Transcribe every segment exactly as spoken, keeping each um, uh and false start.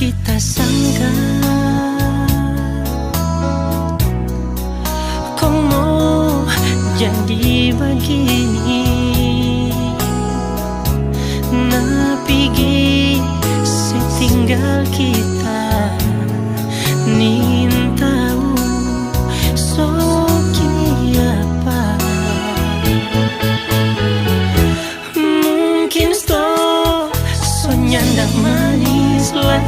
Kita sangka kong mo jadi bagini, na pigi se tinggal kita, nintau so kiapa. Mungkin sto so nyanda manis lai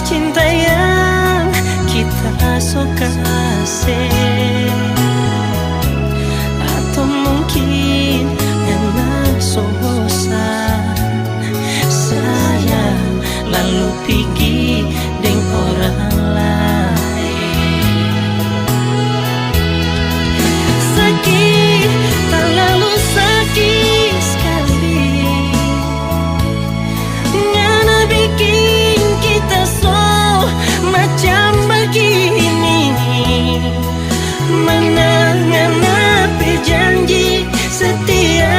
cinta yang kita so kase, atau mungkin ngana so bosan sayang lalu pigi deng orang lain. Saki, talalu saki skali. Ngana biking kita so macam bagini. Mana ngana pe janji setia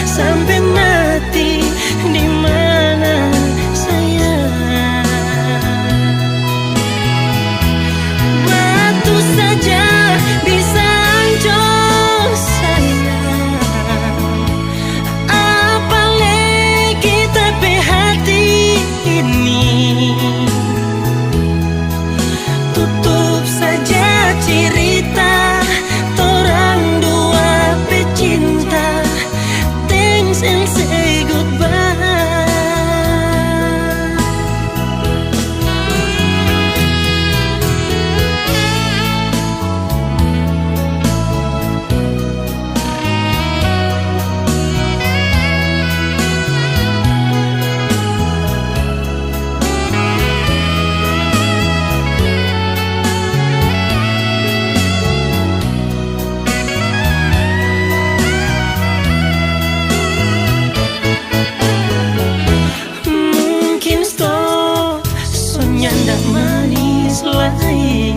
sampe mati? Di mana sayang? Batu saja bisa ancor sayang, apalai kita pe hati ini. Tutup saja cerita torang dua pe cinta. Thanks and say goodbye. Mungkin sto so nyanda manis lai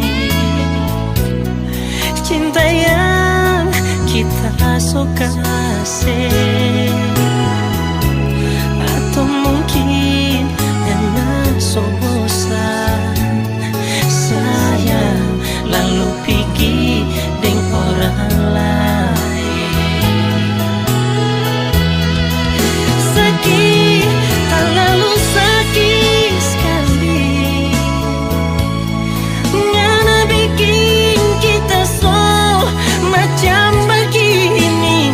cinta yang kita so kase, atau mungkin ngana so bosan sayang lalu pigi deng orang lain. Saki, talalu saki skali. Ngana biking kita so macam bagini.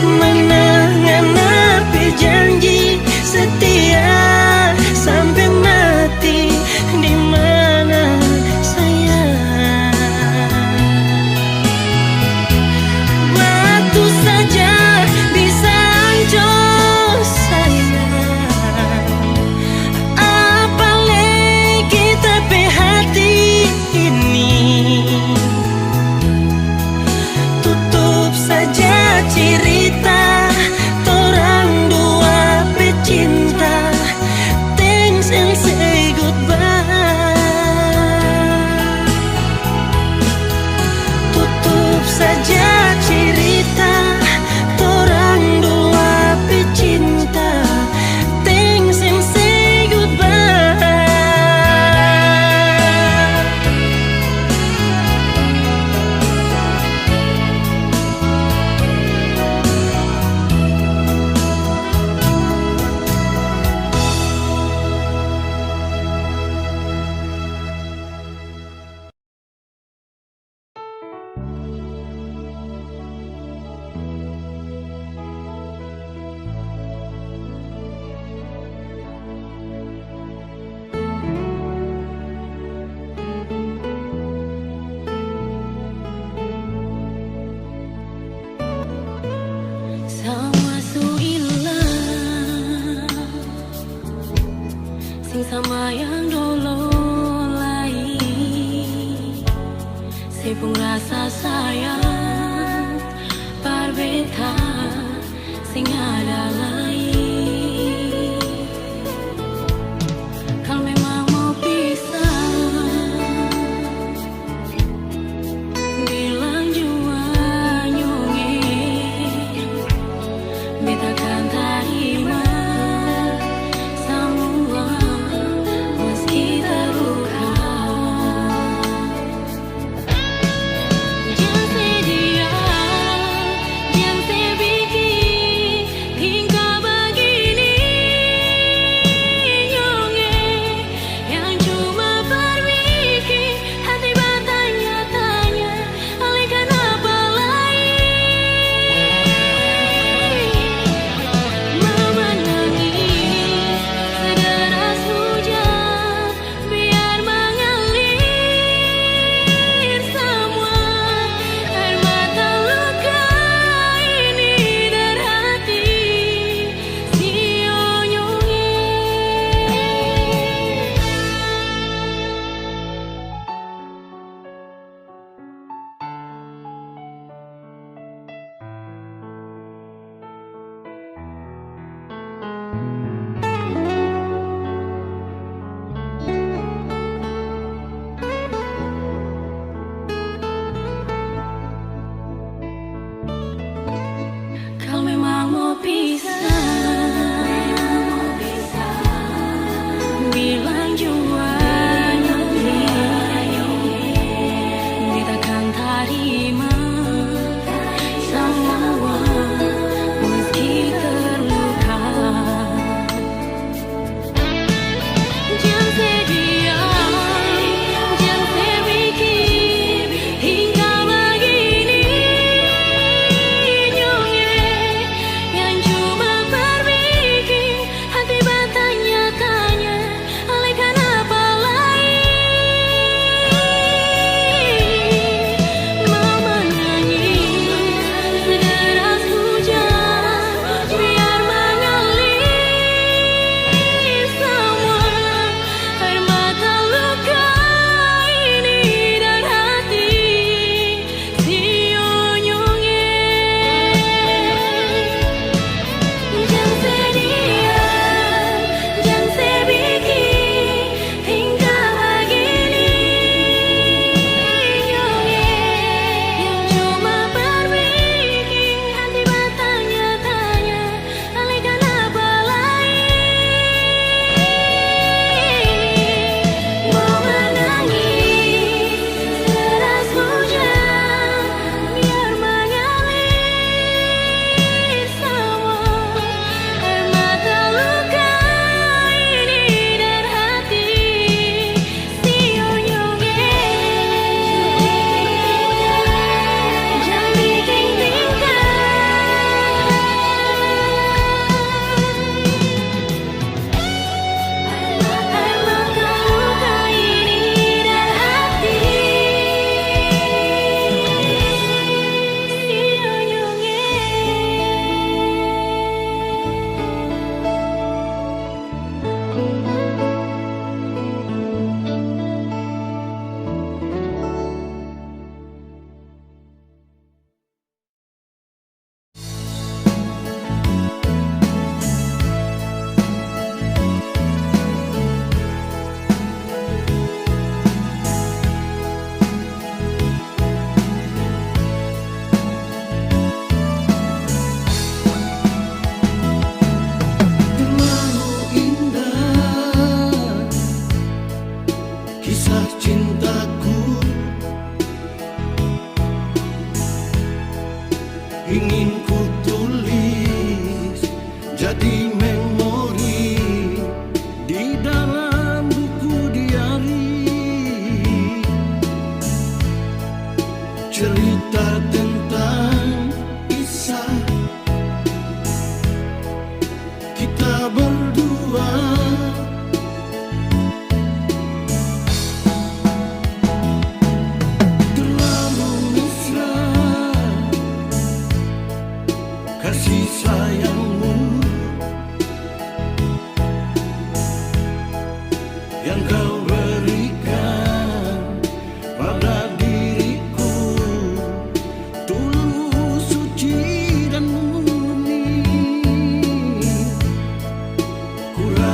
Mana ngana pe janji setia sampe mati? Di mana sayang? Batu saja bisa ancor sayang, apalai kita pe hati ini. Tutup saja cerita torang dua pe cinta. Thanks and say goodbye. Tutup saja cerita torang dua pe cinta. Thanks and say goodbye. Sama su ilang, seng sama yang dolo lai. Se pung rasa sayang par beta seng ada lai. Kal memang mo pisah, bilang jua nyong e, beta kan tarima.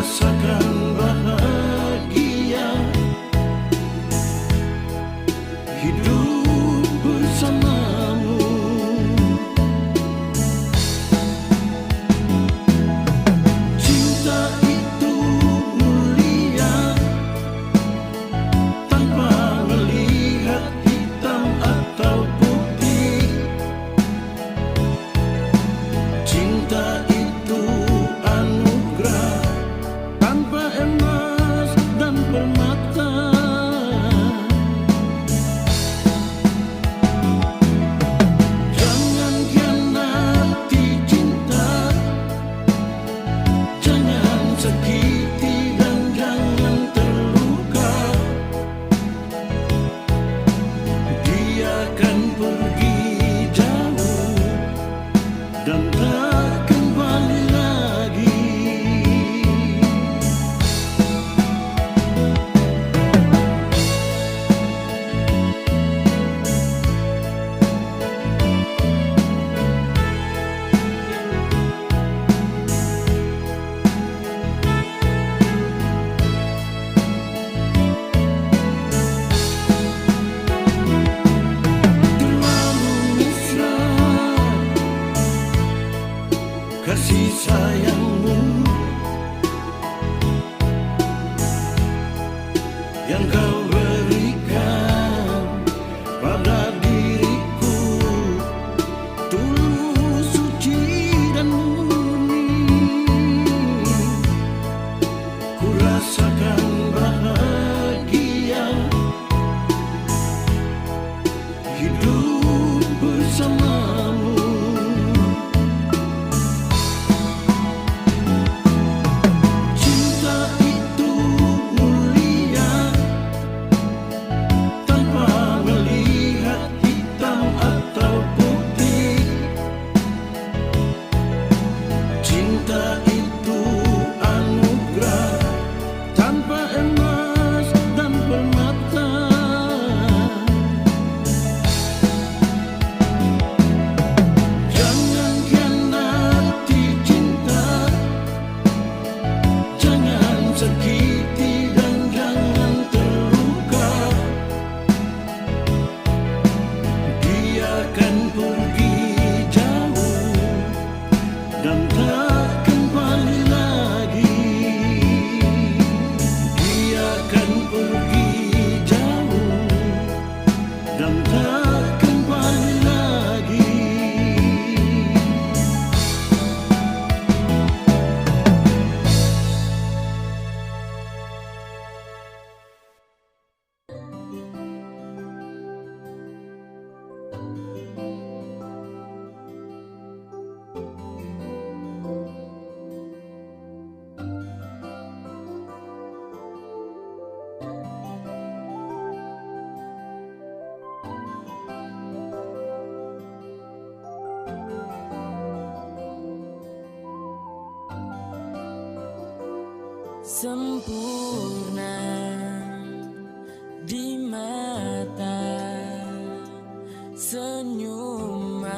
Rasakan bahagia hidup bersamamu. Cinta itu mulia tanpa melihat hitam atau putih. Cinta itu anugerah tanpa emas dan permata. Jangan hianati cinta, jangan sakiti dan jangan terluka. Dia akan pergi jauh dan tak kembali lagi. Terlalu mesra kasih sayangmu yang kau berikan pada diriku, tulus, suci, dan murni. Ku rasakan bahagia hidup bersamamu. Cinta itu mulia tanpa melihat hitam atau putih. Cinta itu anugerah tanpa emas dan permata. Jangan hianati cinta, jangan sakiti dan jangan terluka. Dia akan pergi jauh dan tak kembali lagi. Dia akan pergi jauh dan tak kembali lagi. Sempurna di mata, senyuman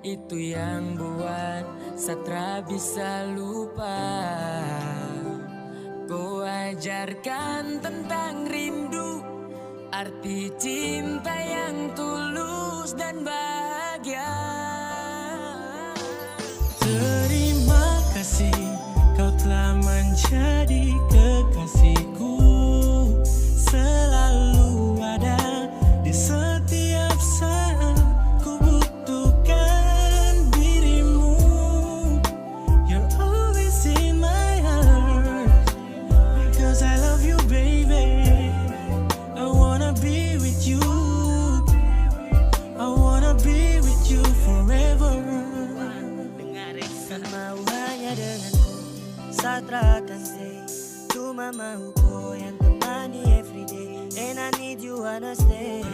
itu yang buat sastra bisa lupa. Ko ajarkan tentang rindu, arti cinta yang tulus dan bahagia. Terima kasih, kau telah menjadi kekasihku. Selalu ada di setiap saat ku butuhkan dirimu. You're always in my heart. Because I love you, baby. I wanna be with you. I wanna be with you forever. Kan mau hanya denganku, sastra akan stay. Cuma mau ko yang temani everyday. And I need you understand.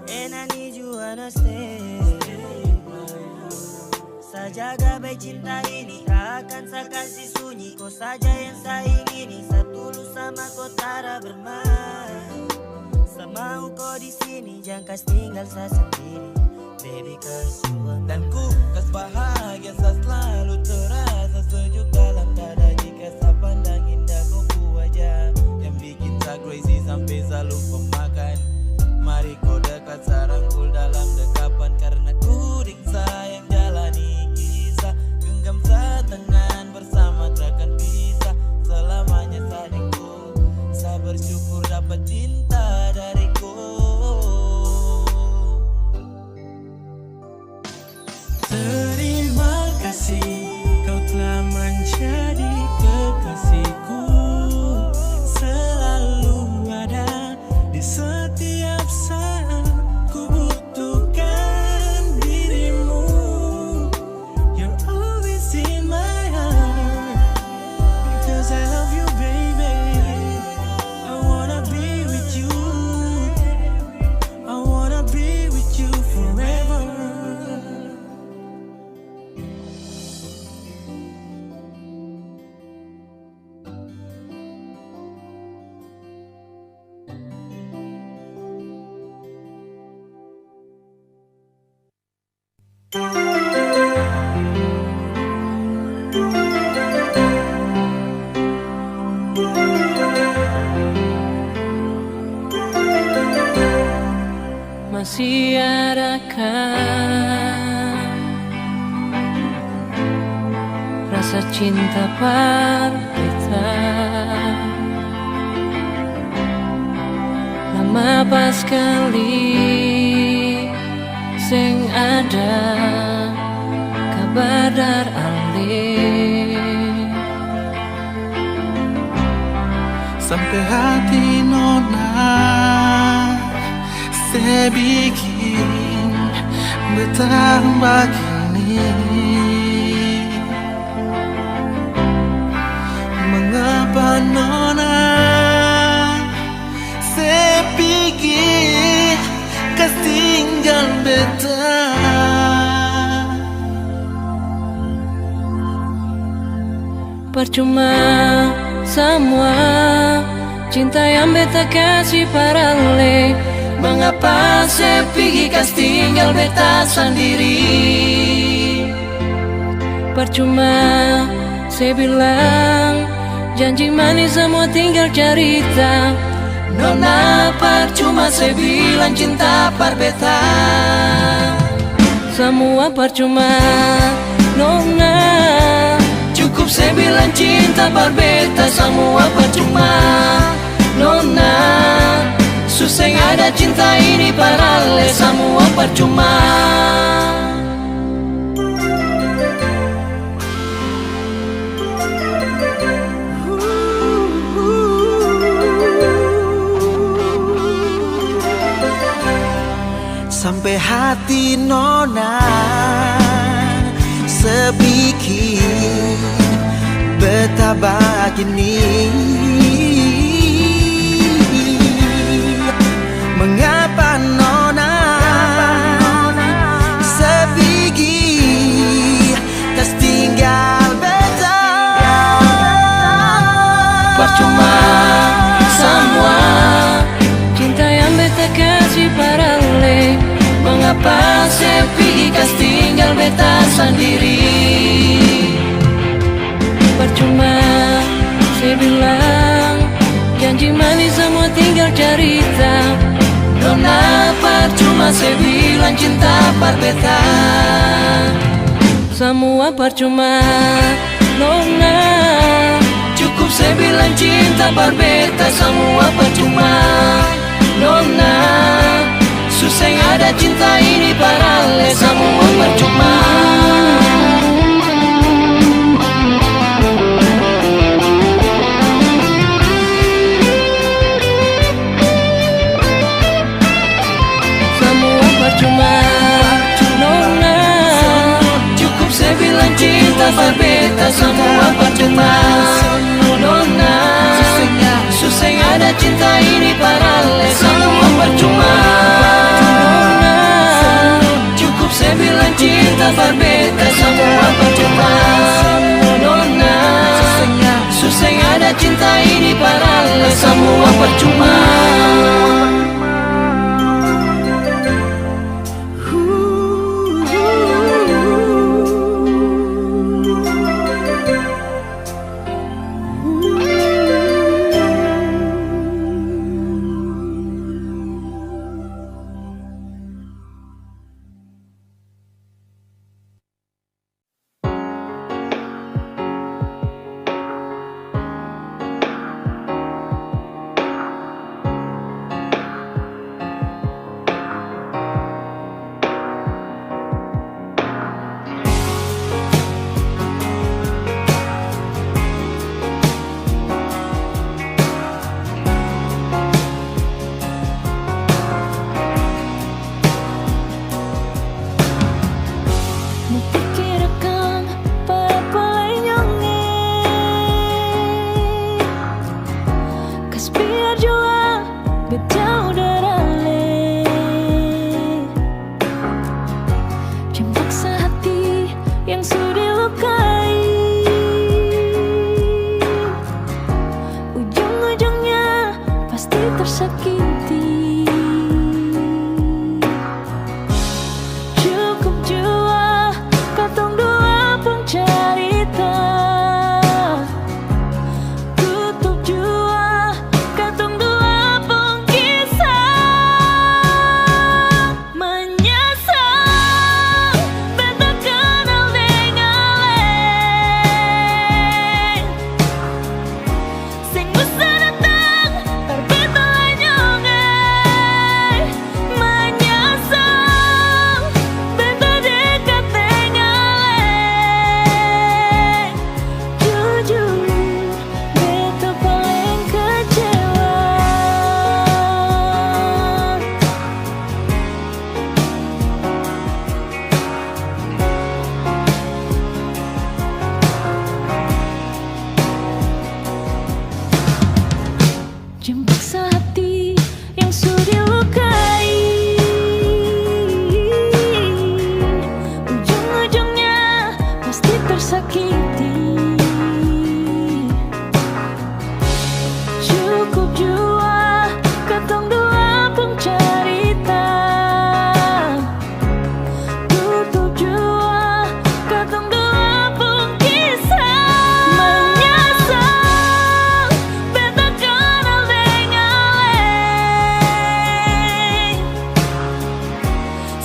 And I need you understand. Sa jaga bae cinta ini, tak akan sa kasi sunyi. Ko saja yang sa ingini, sa tulus sama ko tara bermain. Sa mau ko di sini, jang kas tinggal sa sendiri. Baby, kas you are mine. Dan ku kas bahagia sa selalu terasa Masih adakah rasa cinta par beta? Lama paskali seng ada kabar dari ale. Sampe hati nona se biking beta bagini. Mangapa nona se pigi kas tinggal beta? Parcuma samua cinta yang beta kasi par ale. Mangapa se pigi kas tinggal beta sandiri? Parcuma se bilang janji manis, samua tinggal carita. Nona parcuma se bilang cinta par beta. Samua parcuma, nona. Cukup se bilang cinta par beta, samua parcuma, nona. Su seng ada cinta ini par ale, samua parcuma. Sampe hati nona se biking beta bagini. Mangapa nona se pigi kas tinggal beta? Parcuma samua cinta yang beta kasi par ale. Mangapa se pigi kas tinggal beta sandiri? Parcuma se bilang janji manis, samua tinggal carita. Nona parcuma se bilang cinta par beta. Samua parcuma, nona. Cukup se bilang cinta par beta, samua parcuma, nona. Su seng ada cinta ini par ale, samua parcuma. Samua parcuma, nona. Cukup se bilang cinta par beta, samua parcuma, nona. Su seng ada cinta ini par ale, samua parcuma, nona. Cukup se bilang cinta par beta, samua parcuma, nona. Su seng ada cinta ini par ale, samua parcuma. Cukup jua katong dua pung carita. Tutup jua katong dua pung kisah. Manyasal beta kanal deng ale.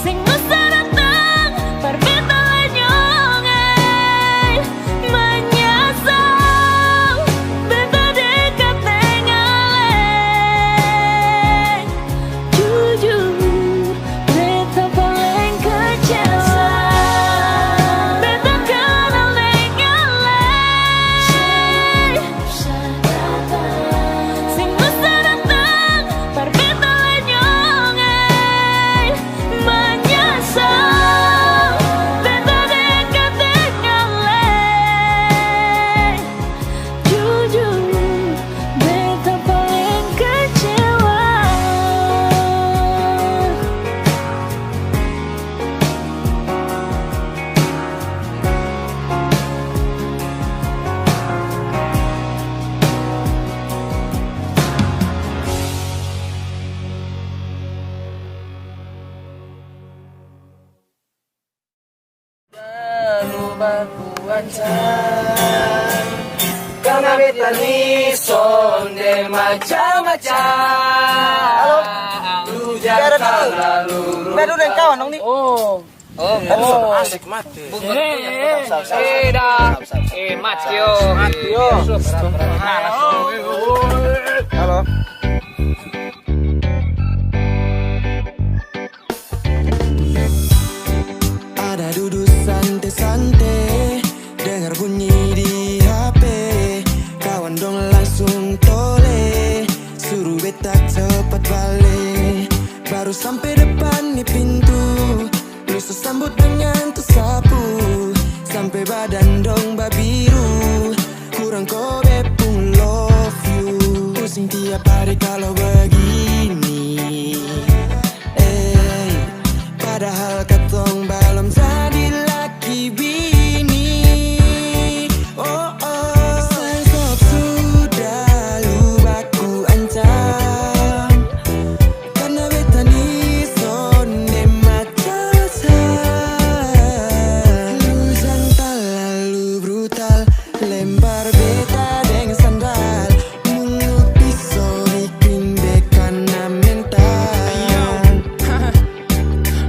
Seng usah datang par beta lanyong, eh. Manyasal beta dekat deng ale. Jujur, beta paleng kecewa. Beta kanal deng ale. Seng usah datang par beta lanyong, eh. Manyasal beta dekat deng ale. Jujur, beta paleng kecewa. Lalu baku ancam, karna beta ni sonde macam-macam. Halo? Lu jang talalu. Beta deng kawan dong ni. Oh. Oh, asik mati. Eh, eh, eh, dah. Eh, mati, yo. Mati, yo. Halo. Ada dudu sante-sante, dengar bunyi di H P. Kawan dong langsung tole, suru beta cepat bale. Baru sampe depan ni pintu, lu su sambut dengan tasapu, sampe badan dong babiru. Kurang kobe pung love you. Pusing tiap hari kalo bagini. Eh, padahal katong balom jadi laki bini. Oh, oh. Seng stop sudah lu baku ancam. Karna beta ni sonde macam-macam. Lu jang talalu brutal, lempar beta deng sandal. Mulut piso biking beta kana mental.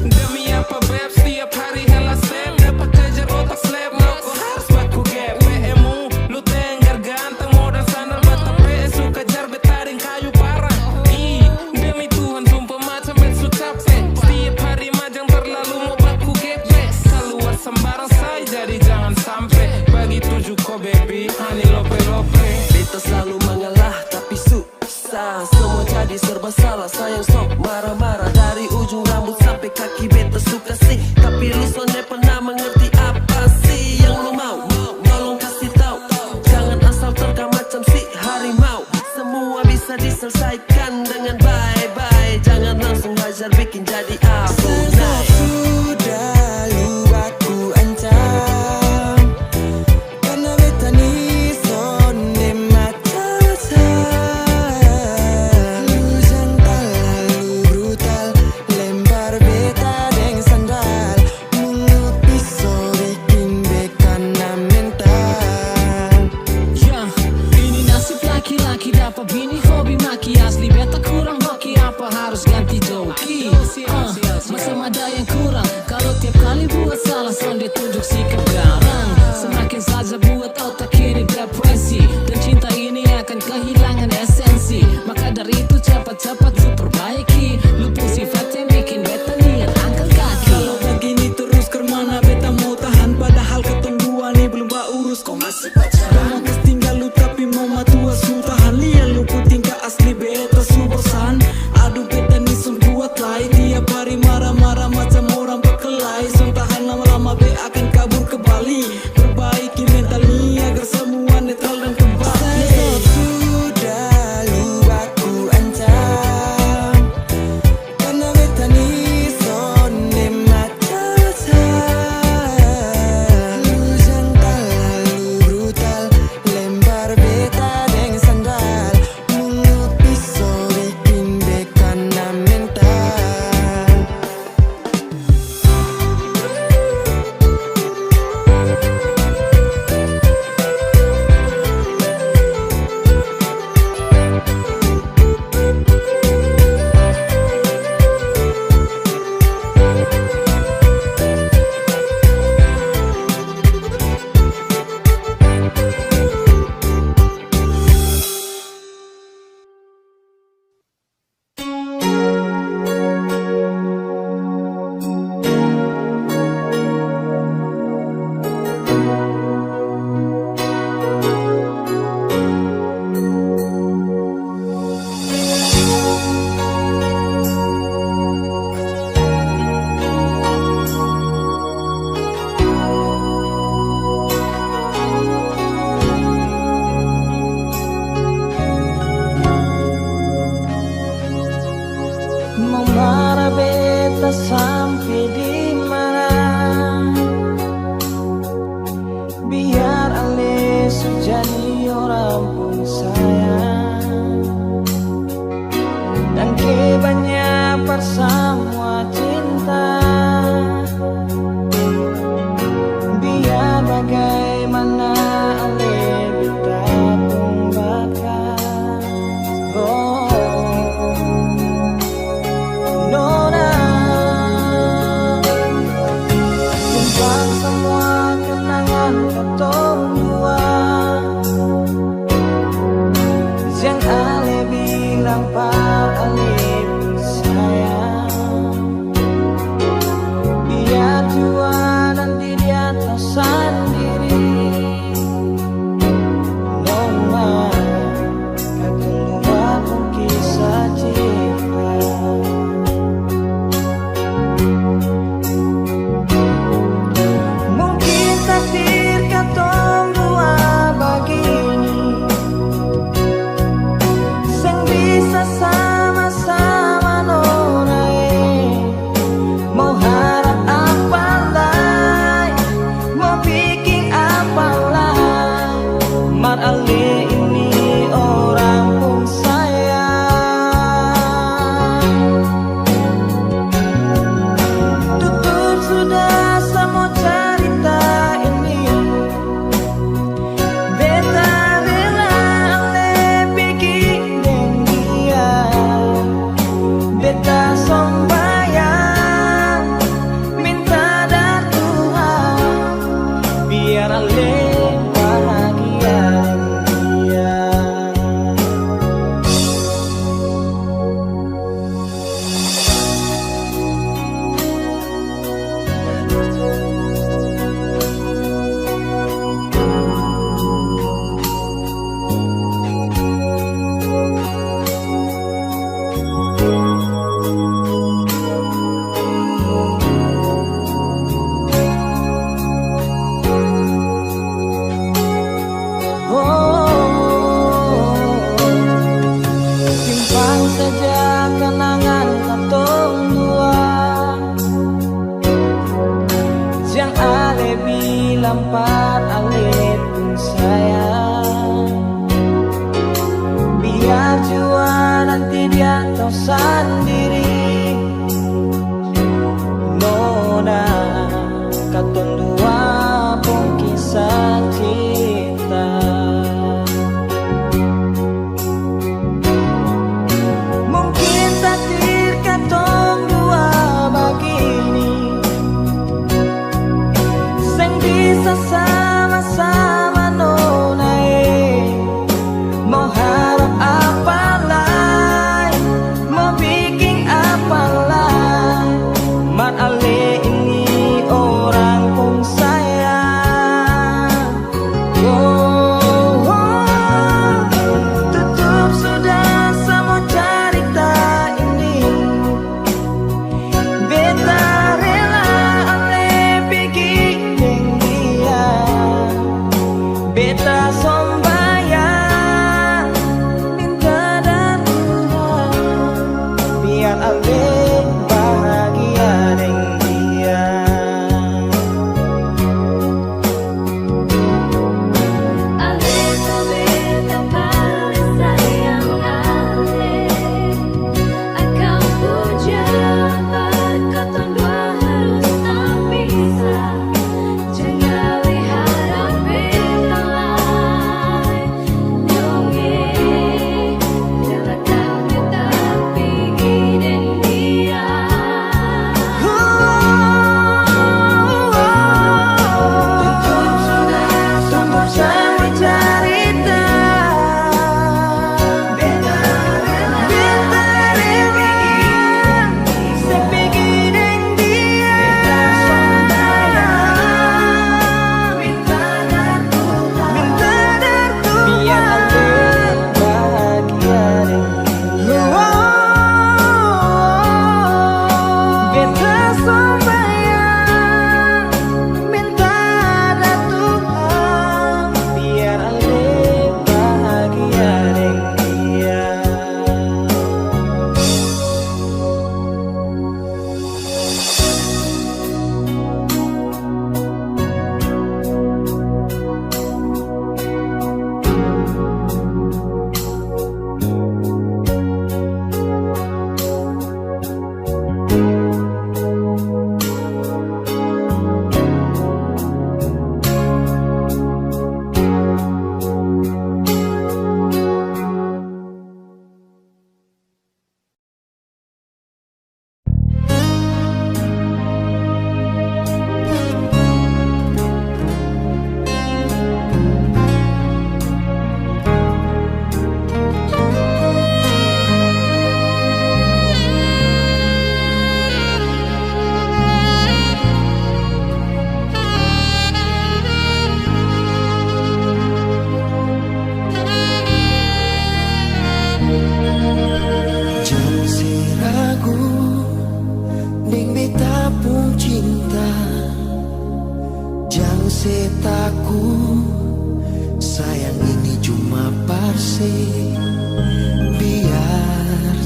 Demi apa, beb, setiap hari hela slep? Dapat kejar otak slep, mau ko harus baku gap. P M U, lu tenggar ganteng, modal sandal, beta P S suka jar beta deng kayu parang. Ih, demi Tuhan, sumpah macam bet su cape. Setiap hari majang terlalu mau baku gepes. Kaluar sembarang sai, jadi jangan sampe. Bagitu ju ko baby, honey lope-lope. Beta selalu mengalah, tapi susah. Semua jadi serba salah, sayang stop marah-marah. Dari ujung rambut sampe kaki beta su kasi. Tapi lu sonde pernah mengerti apa sih yang lu mau. Tolong kasih tau, jangan asal terka macam si harimau. Semua bisa diselesaikan dengan bae-bae. Jangan langsung hajar bikin jadi abu. Sudah lu baku ancam, karna beta ni sonde macam-macam. Lu jang talalu brutal, lempar beta deng sandal. Mulut piso biking beta kana mental. Ya, ini nasib laki-laki dapa bini hobi maki. Asli beta kurang hoki, apa harus ganti joki? Ah, macam ada yang kurang. Kalo tiap kali buat salah, sonde tunjuk sikap garang. Semakin saja buat otak ini depresi, dan cinta ini akan kehilangan esensi. Maka dari itu cepat-cepat lu perbaiki. Lu pung sifat yang bikin beta niat angkat kaki. Kalo bagini terus, karmana beta mau tahan? Padahal katong dua ni belum baurus, kong masih pacaran. Mau kas tinggal lu tapi mau matua su tahan. Lia lu pung tingkah, asli beta su bosan. Aduh, beta ni son kuat lai. Tiap hari marah-marah macam orang bakelahi. Son tahan lama-lama, be akan kabur ke Bali. Perbaiki mental ni agar semua netral dan kembali. Sudah lu baku ancam, karna beta ni sonde macam-macam. Lu jang talalu su jadi orang pung sayang. Dangke banya par samua cinta. Biar bagaimana ale beta pung bakat. Oh, nona, simpan samua kenangan katong dua. Jang ale bilang par ale pung sayang. Biar jua nanti dia tau sandiri. Nona, katong dua pung kisah cinta. Mungkin takdir katong dua bagini, seng bisa sama-sama nona e. Mo harap apa lai, mo biking apa lai, mar ale ini orang pung sayang. Tutup sudah samua carita ini. Beta rela ale pigi deng dia. Beta sombayang, minta dari Tuhan, biar ale bahagia deng dia. Oh, simpan saja kenangan katong dua. Jang ale bilang par ale pung sayang. Biar jua nanti dia tau sandiri. Nona, katong dua pung kisah cinta. Mungkin takdir katong dua bagini, seng bisa sama-sama nona e. Mo harap apa lai, mo biking apa lai, mar ale ini orang pung sayang. Oh, oh, tutup sudah samua carita ini. Beta rela ale pigi deng dia. Beta sombayang, minta dari Tuhan, biar ale bahagia deng dia. Ale tu beta paling sayang ale, akang puja pa katong dua harus tak bisa, jang ale harap beta lai.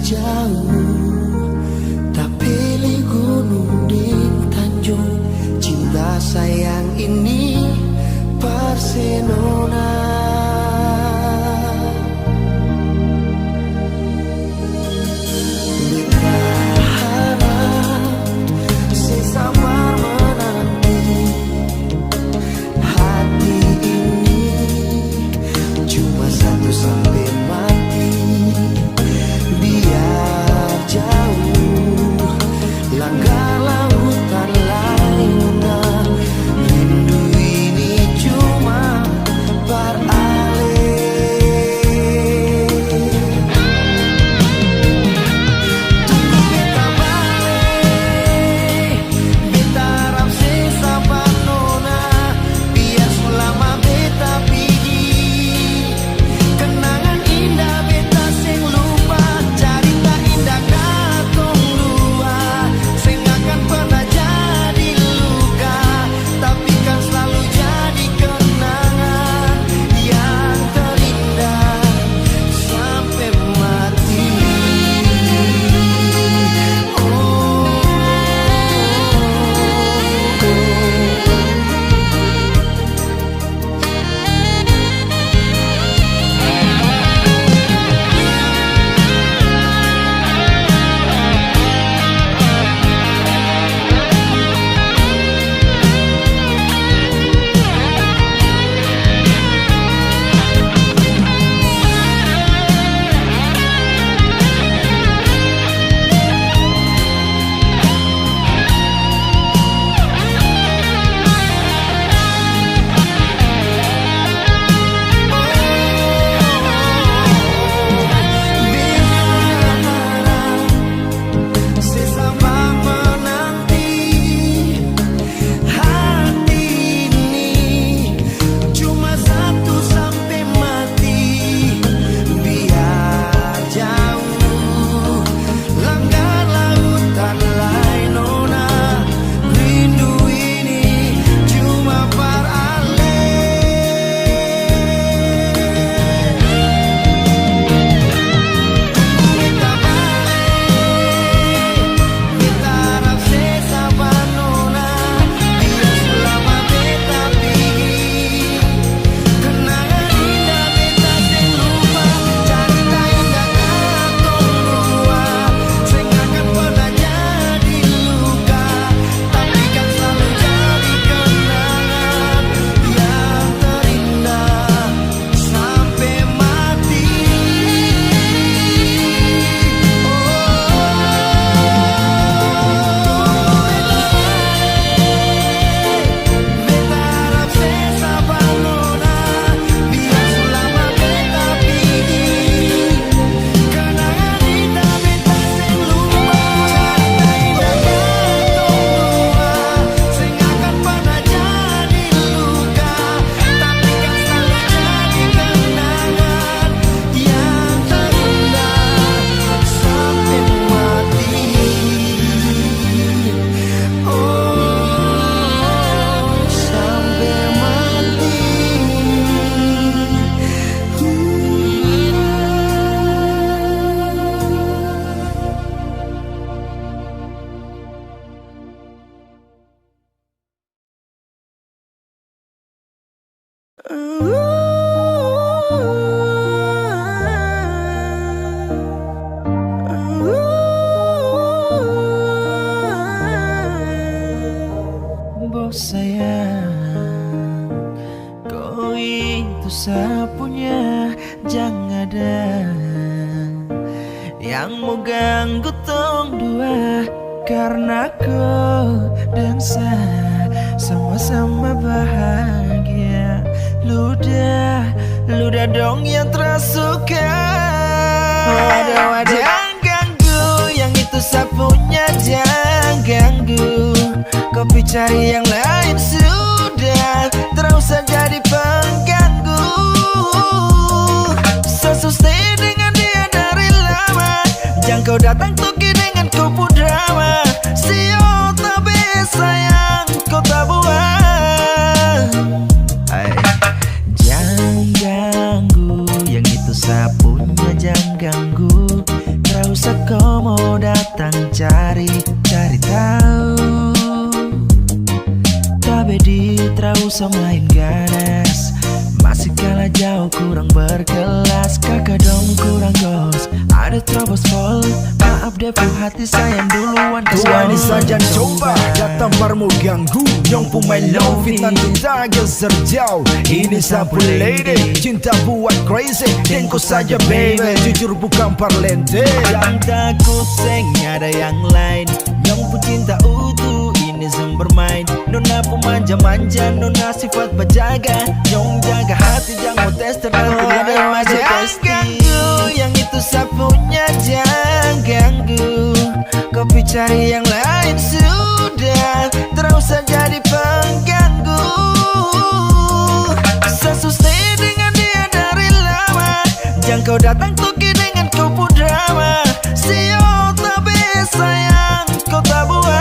Jauh, tapele gunung deng tanjung, cinta sayang ini par se nona. Beta harap se sabar menanti. Hati ini cuma satu sampe mati. Biar jauh, langgar lautan lain, rindu ini cuma par ale. Tunggu beta bale. Beta harap se sabar nona, biar su lama beta pigi. Kenangan indah beta seng lupa, carita indah katong dua, seng akan pernah jadi luka, tapi kan slalu jadi kenangan yang terindah sampe mati. Hati ini cuma satu sampe mati. Biar jauh, langgar lautan lain nona, rindu ini cuma par ale. Sampe mati. Oh, beta harap se sabar nona, biar su lama beta pigi. Kenangan indah beta seng lupa, carita indah katong dua, seng akan parna jadi luka. Tapi kan slalu jadi kenangan yang terindah sampe mati. Oh, sampe mati. Bos sayang, ko itu sa punya, jang ada yang mo ganggu tong dua, karna ko deng sa sama-sama bahagia. Luda, luda dong yang tra suka. Wadah, wadah. Jang ganggu, yang itu sa punya, jang ganggu. Ko pi cari yang lain sudah, tra usah jadi pengganggu. Sa su stay dengan dia dari lama. Jang kau datang toki dengan ko pu drama. Sio tabe sayang, ko tabuang. Ay. Jang ganggu, yang itu sa punya, jang ganggu. Tra usah Tong lain ganas, masih kalah jauh, kurang berkelas. Kaka dong kurang gos, ada terobos pol. Maaf, depu hati sayang duluan. Tuan ni saja coba datang par mo ganggu. Nyong pung my love, fitnah tu tagel serjau. Ini sa pung lady, cinta buat crazy. Deng ko saja baby, jujur bukan parlente. Jang takut, seng ada yang lain. Nyong pung cinta utuh, ini seng bermain. Nona pung manja-manja, nona sifat bajaga. Nyong jaga hati, jang mo tes, tergantung lain masih tes. Jang ganggu, yang itu sa punya, jang ganggu. Ko pi cari yang lain sudah, tra usah jadi pengganggu. Sa su stay dengan dia dari lama. Jang kau datang toki dengan kau pung drama. Sio tabe sayang, kau tabuang.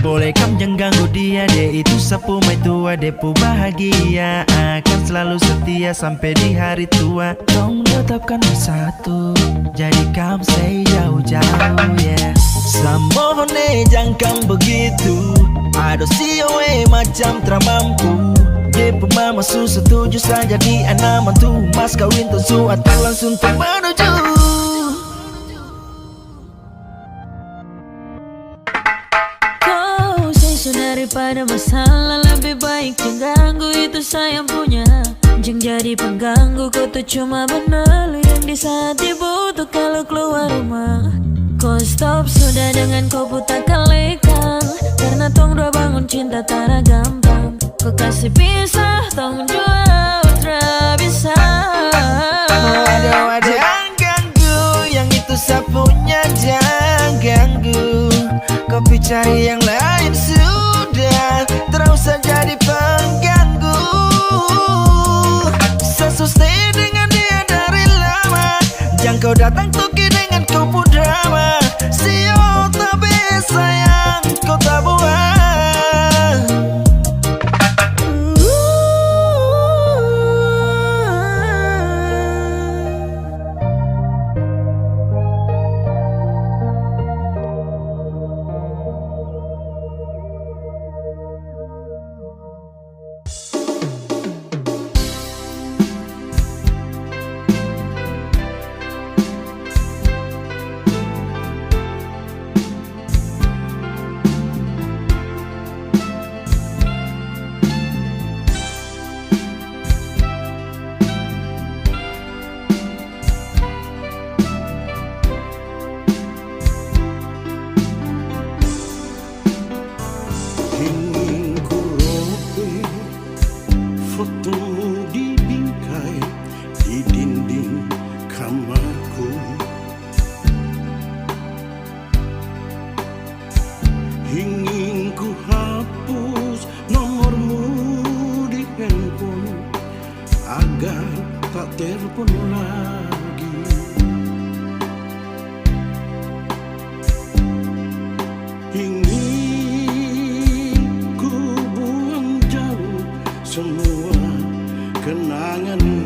Boleh kam jang ganggu dia, dia itu sa pung maitua, dia pung bahagia akan selalu setia sampe di hari tua. Tong tetapkan bersatu, jadi kam sei jauh-jauh, yeah. Sa mohon e, jang kam begitu. Ado sio e macam tra mampu. Dia pung mama su setuju sa jadi ana mantu. Mas kawin tong su atur langsung tong menuju. Kau sei su daripada masalah, lebih baik jang ganggu itu sayang punya. Jang jadi pengganggu, kau tu cuma benar yang di saat dibutuh kalau keluar rumah. Kau stop sudah dengan kau putar kalekan, karena tong dua bangun cinta tara gampang. Kau kasi pisah tong jua tra bisa. Waduh, waduh. Jang ganggu, yang itu sa punya, jang ganggu. Ko pi cari yang lain sudah, tra usah jadi pengganggu. Sa su stay dengan dia dari lama. Jang kau datang toki dengan kau pung drama. Sio tabe sayang, kau tabuang. Ingin ku robek fotomu di bingkai di dinding kamarku. Ingin ku hapus nomormu di handphone agar tak telepon lagi. Ingin ku buang jauh semua kenanganmu,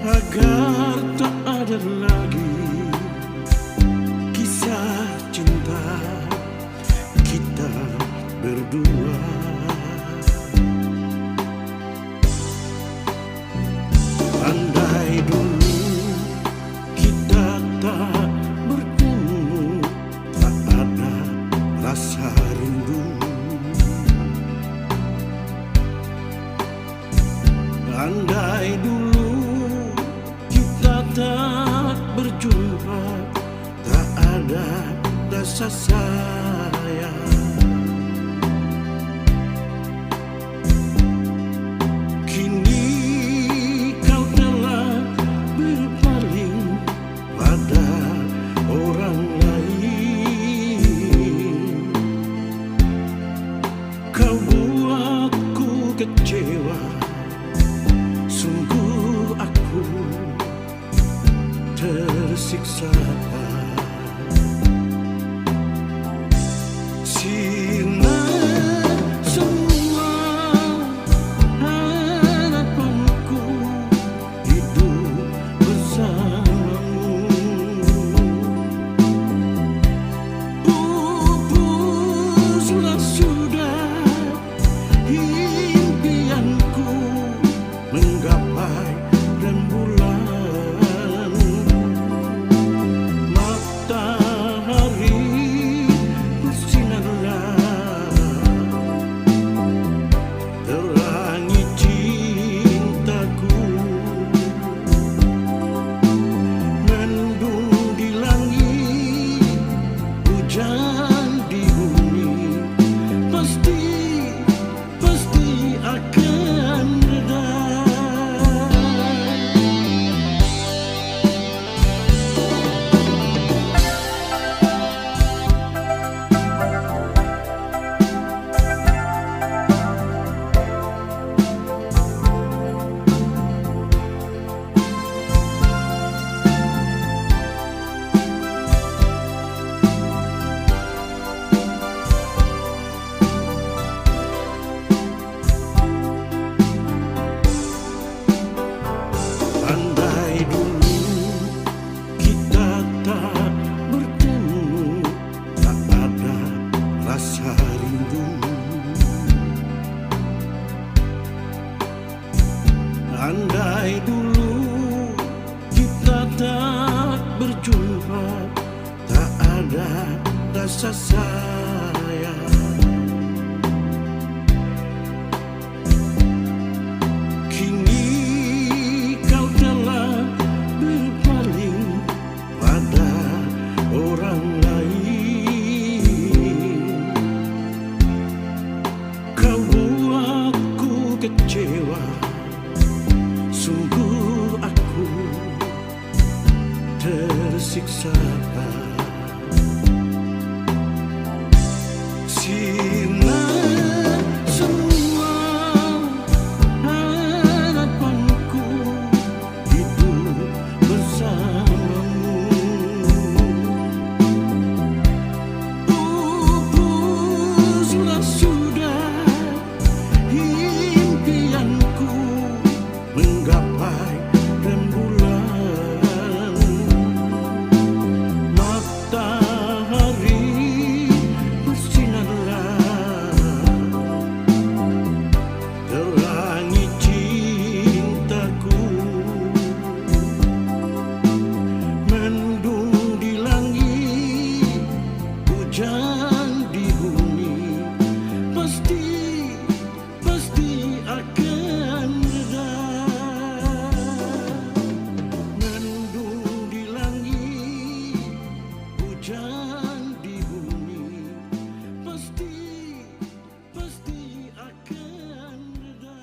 agar tak ada lagi kisah cinta kita berdua. Andai dulu kita tak bertemu, tak ada rasa rindu. Andai dulu kita tak berjumpa, tak ada rasa sayang. Kini kau telah berpaling pada orang lain. Kau buatku kecewa, sungguh aku tersiksa. Sirna semua harapanku hidup bersamamu. pasti, pasti akan reda. Andai dulu kita tak bertemu, tak ada rasa rindu. Andai dulu kita tak berjumpa, tak ada rasa sayang. Kini kau telah berpaling pada orang lain. Kau buatku kecewa, sungguh aku tersiksa. Sirna semua harapanku hidup bersamamu. Pupuslah sudah impianku menggapai rembulan. Matahari bersinarlah terangi cintaku. Mendung di langit, hujan di bumi, pasti, pasti akan reda. Mendung di langit, hujan di bumi, pasti, pasti akan reda.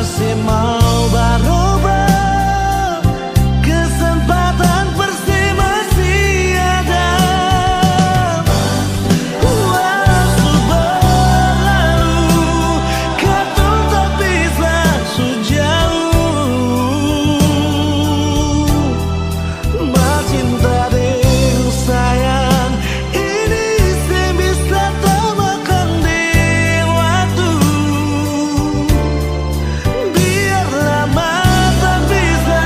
Seng mau baroba, kesempatan pasti masih ada. Walau su berlalu, katong tak bisa su jauh. Bacinta deng sayang ini seng bisa tamakan deng waktu. Biar lama tak bisa,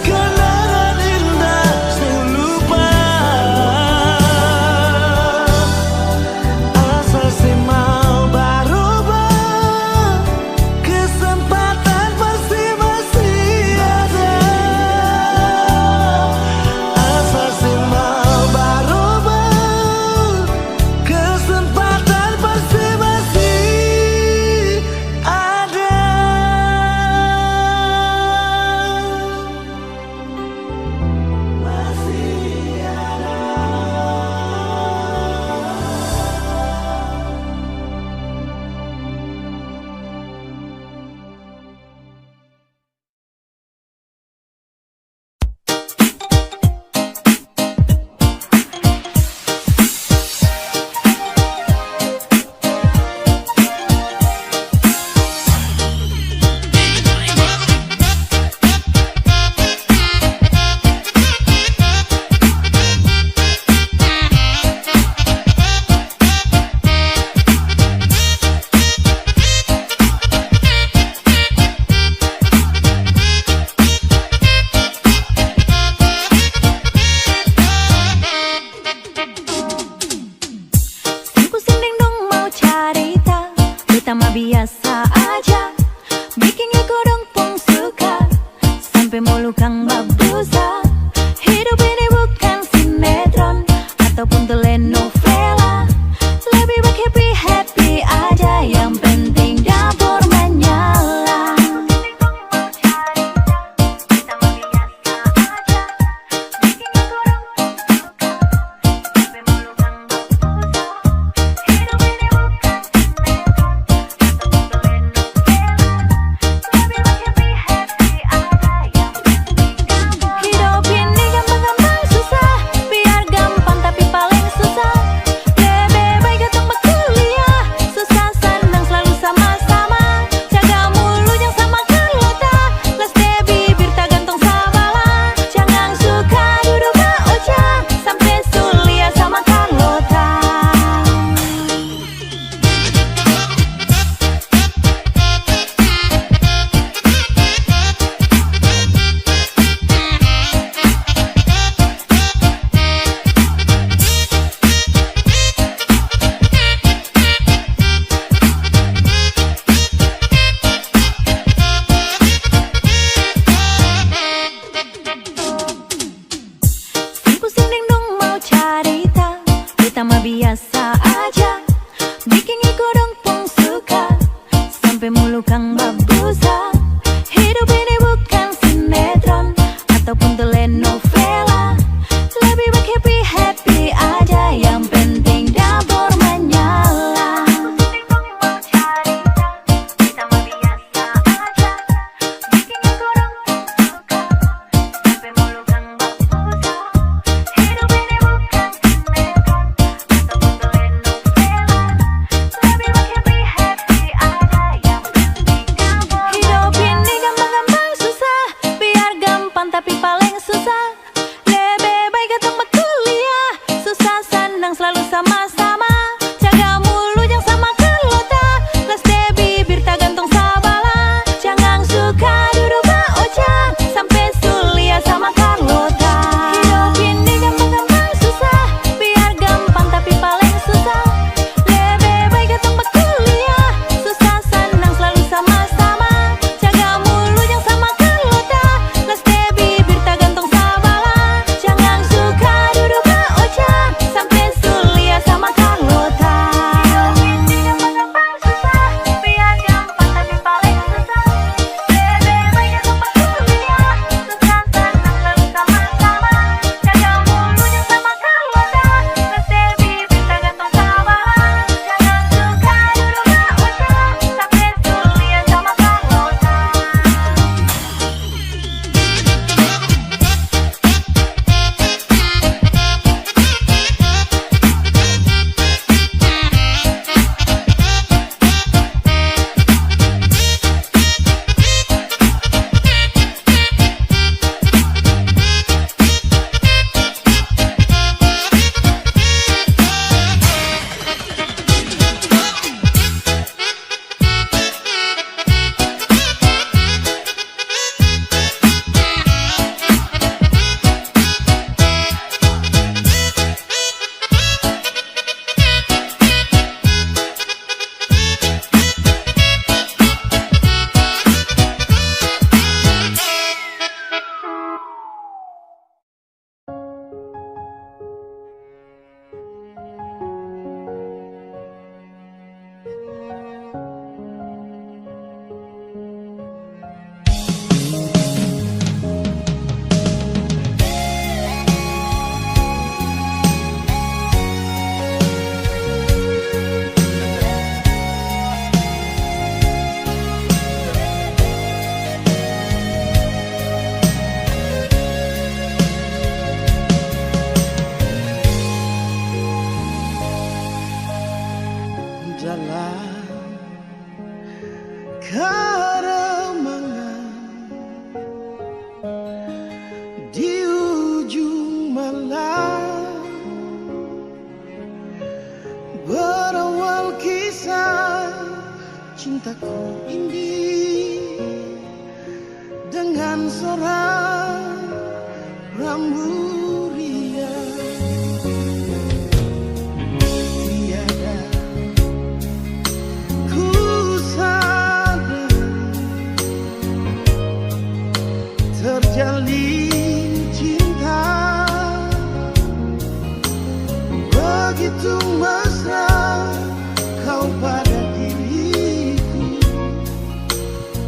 kenangan indah seng lupa. Asal seng mau baroba, kesempatan pasti masih ada. Asal seng mau baroba, kesempatan pasti masih ada. Masih ada. Seng pusing deng dong mau carita, beta mah biasa aja. Biking iko dong pung suka, sampe mulu kang babusa. Hidup ini bukan sinetron ataupun telenovela. Lebih baik happy-happy aja, yang penting dapur menyala. Hidop ini gampang-gampang susah, biar gampang tapi paling susah. Lebe baik katong bakuliah, susah sanang slalu sama-sama. Jaga mulu jang sama karlota, las de bibir tagantong sabala. Jangan suka dudu baoca, sampe su lia sama karlota. Seng pusing deng dong mau carita, beta mah biasa aja. Biking iko dong pung suka, sampe mulu kang babusa. Hidup ini bukan sinetron ataupun telenovela. Lebih baik happy-happy aja, yang penting dapur menyala. Hidop ini gampang-gampang susah, biar gampang tapi paling susah. Aku ini dengan seorang rambu riang. Tiada ku sadar terjalin cinta begitu mesra kau pada diriku.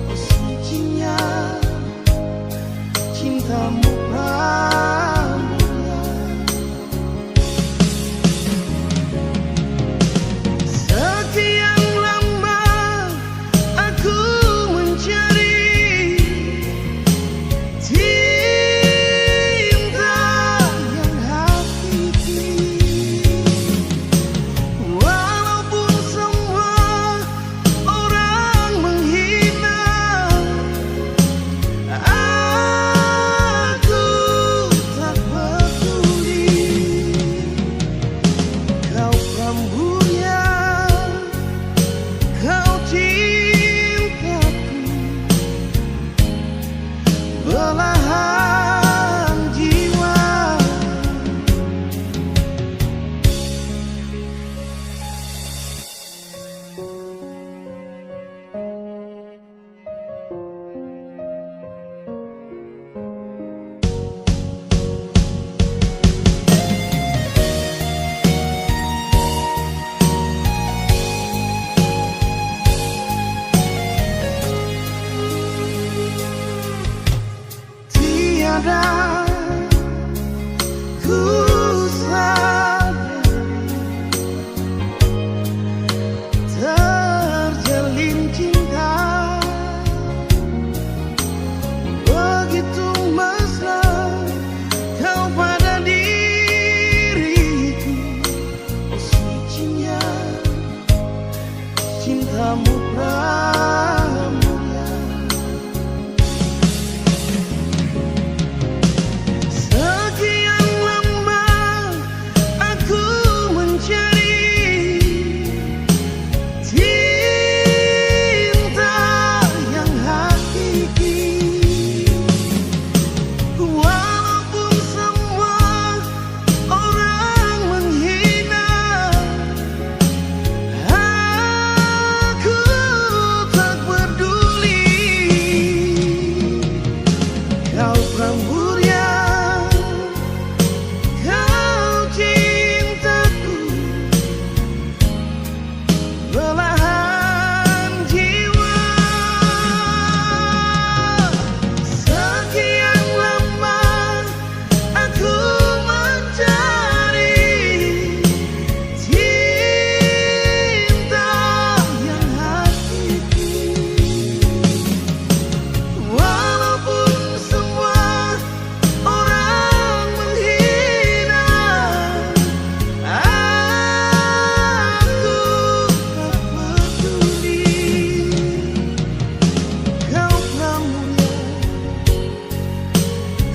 Oh, sucinya cintamu pramurna. Sekian lama aku mencari cinta yang hakiki. Walaupun semua orang menghina, aku tak peduli. Kau pramurna, kau cintaku, belahan jiwa. Tiada ku sadari terjalin cinta begitu mesra kau pada diriku. Oh, sucinya cintamu pramurna. Sekian lama aku mencari cinta yang hakiki. Walaupun semua orang menghina, aku tak peduli. Kau pramurna, kau cintaku, belahan jiwa. Sekian lama aku mencari cinta yang hakiki. Walaupun semua orang menghina, aku tak peduli. Kau pramurna,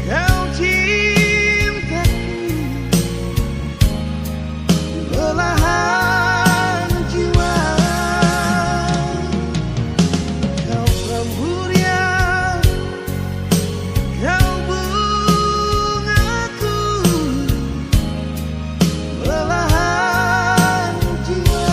kau cintaku, belahan jiwa. Kau pramurna, kau bungaku, belahan jiwa.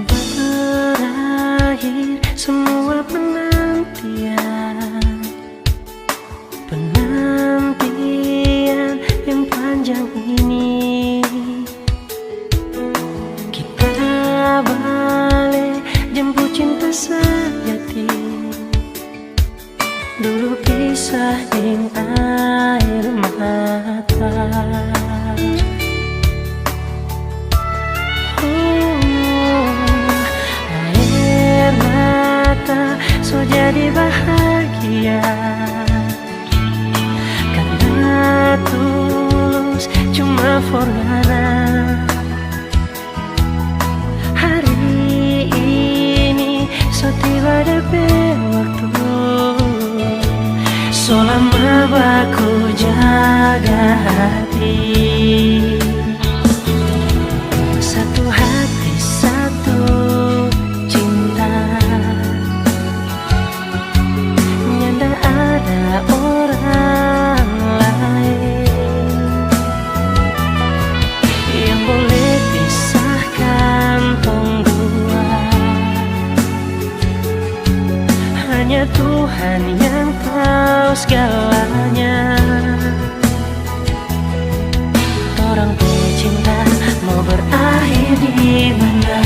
Berakhir semua penantian, penantian yang panjang ini. Kita bale jemput cinta sejati. Dulu kisah deng aer mata. Oh, aer mata so jadi bahagia. Karna tu for ngana. Hari ini so tiba depe waktu, so lama baku jaga hati. Satu hati, satu cinta. Nyanda ada orang laeng yang boleh pisahkan tong dua. Hanya Tuhan yang tahu segalanya. Torang pe cinta mo berakhir di mana?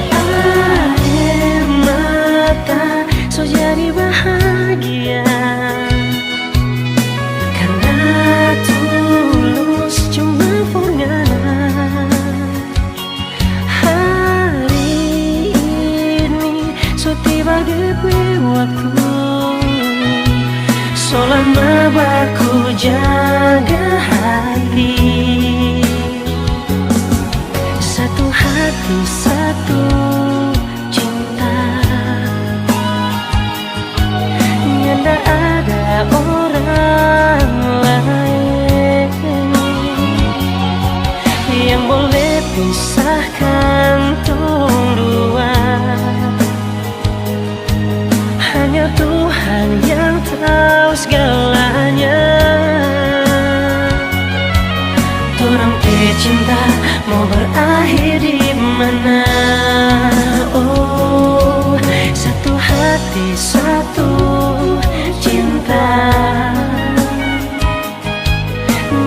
Aer mata so jadi bahagia karna tulus cuma for ngana. Hari ini so tiba depe waktu, so lama baku jaga hati. Satu hati, satu cinta. Nyanda ada orang laeng yang boleh pisahkan tong dua. Hanya Tuhan yang tahu segalanya. Torang pe cinta mo berakhir di mana? Oh, satu hati, satu cinta.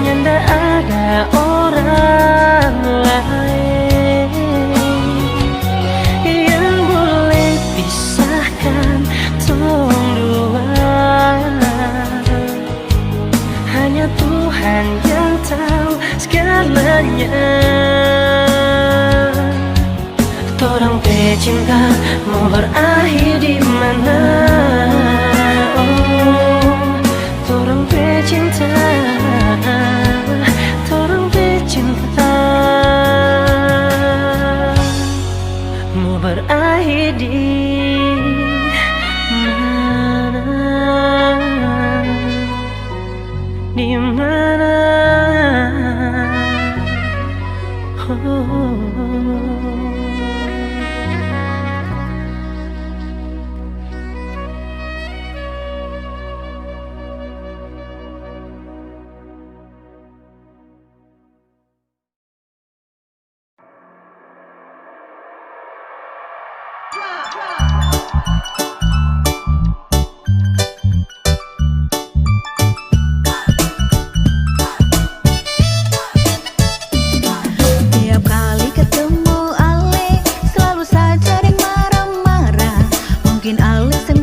Nyanda ada orang laeng yang boleh pisahkan tong dua. Hanya Tuhan yang tahu segalanya. Torang pe cinta mo berakhir di mana? Oh, torang pe cinta, torang pe cinta mo berakhir di mana? Di mana? Oh. Tiap kali ketemu Ale, selalu saja deng marah-marah. Mungkin Ale seng